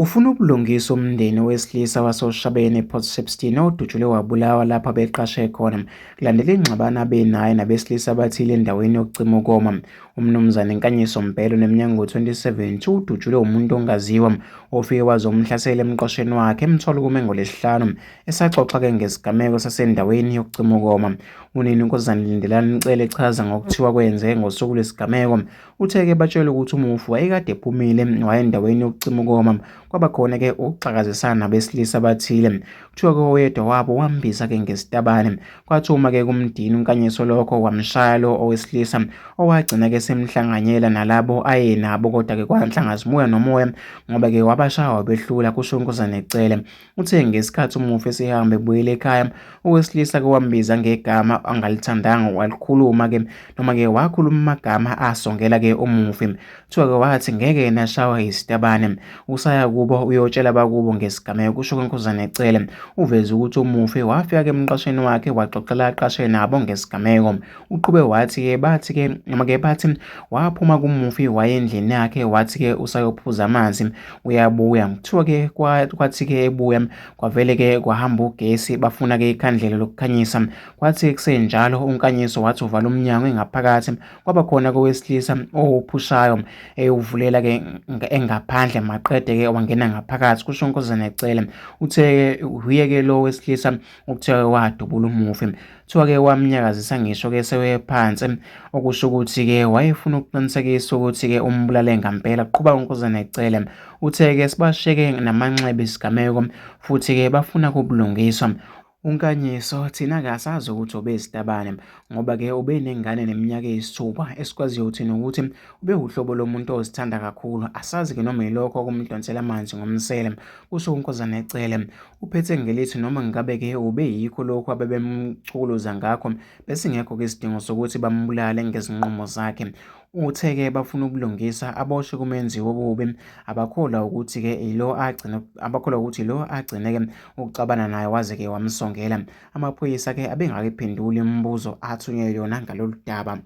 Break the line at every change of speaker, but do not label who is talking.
Ufuna ubulungiswa umndeni wesilisa wasoShabeni ePort Shepstone odutshulwe wabulawa lapho abeqashe khona kulandela ingxabano abenayo nabesilisa abathile endaweni yokucima ukoma. UMnumzane Nkanyiso Mbhele oneminyaka engu-27 udutshulwe umuntu ongaziwa ofike wazomhlasela emqosheni wakhe emthola kume ngoLwesihlanu esaxoxa-ke ngesigameko sasendaweni yokucima ukoma. Unina uNkosazana Lindelani Cele echaza ngokuthiwa kwenzeke ngosuku lwesigameko Uthe-ke batshelwe ukuthi umufi wayekade ephumile waya endaweni yokucima ukoma, kwaba khona-ke ukuxakazisana nabesilisa abathile. Kuthiwa-ke oyedwa wabo wambiza-ke ngesitabane. Kwathi uma-ke kumdina uNkanyiso lokho wamshaya lo owesilisa owagcina-ke semhlanganyela nalabo ayenabo kodwa-ke kwanhlanga zimuka nomoya ngoba-ke wabashaya wabehlula, kusho uNkosazana Cele. Uthe ngesikhathi umufi esehamba ebuyela ekhaya, owesilisa ke wambiza ngegama angalithandanga walikhuluma ke noma ke wakhuluma amagama asongela ke umufi. Kuthiwa ke wathi ngeke yena ashawe yisitabane, usaya kubo uyotshela abakubo ngesigameko, kusho uNkosazana Cele. Uveze ukuthi umufi wafika ke emqashweni wakhe waxoxela aqashe nabo ngesigameko. Uqhube wathi-ke bathi-ke noma ke bathi waphuma kumufi waya endlini yakhe wathi-ke usayophuza amanzi uyabuya. Kuthiwa-ke kwathi-ke ebuya kwavele-ke kwahamba ugesi bafuna-ke ikhandlela lokukhanyisa. Kwathi kusenjalo uNkanyiso wathi uvala umnyango engaphakathi kwaba khona kowesilisa owuphushayo ewuvulela-ke engaphandle maqede-ke wangena ngaphakathi kusho uNkosazana Cele. Uthe-ke uye-ke lo wesilisa okuthiwa wadubula umufi. Kuthiwa-ke wamnyakazisa ngisho-ke sewephansi okusho ukuthi-ke wayefuna ukuqinisekisa ukuthi-ke umbulale ngampela kuqhuba uNkosazana Cele. Uthe-ke sibasheke namanxeba isigameko futhi-ke bafuna kubulungiswa. UNkanyiso thina-ke asazi ukuthi ubezitabane ngoba-ke ubenengane neminyaka eyisithupha esikwaziyo thina ukuthi ubewuhlobo lomuntu ozithanda kakhulu asazi-ke noma yilokho okumdonsela amanzi ngomsele kusho uNkosazana Cele. Uphethe ngelithi noma ngabe-ke ubeyikho lokhu abebemchukuluza ngakho, besingekho-ke isidingo sokuthi bambulale ngezinqumo zakhe. Uthe-ke bafuna ubulungisa aboshwe kumenzi wobubi abakholwa ukuthi-ke ilo agcine abakholwa ukuthi lo agcine-ke ukuxabana naye waze-ke wamsongela. Amaphoyisa-ke abengakayiphenduli imibuzo athunyelwe yona ngalolu daba.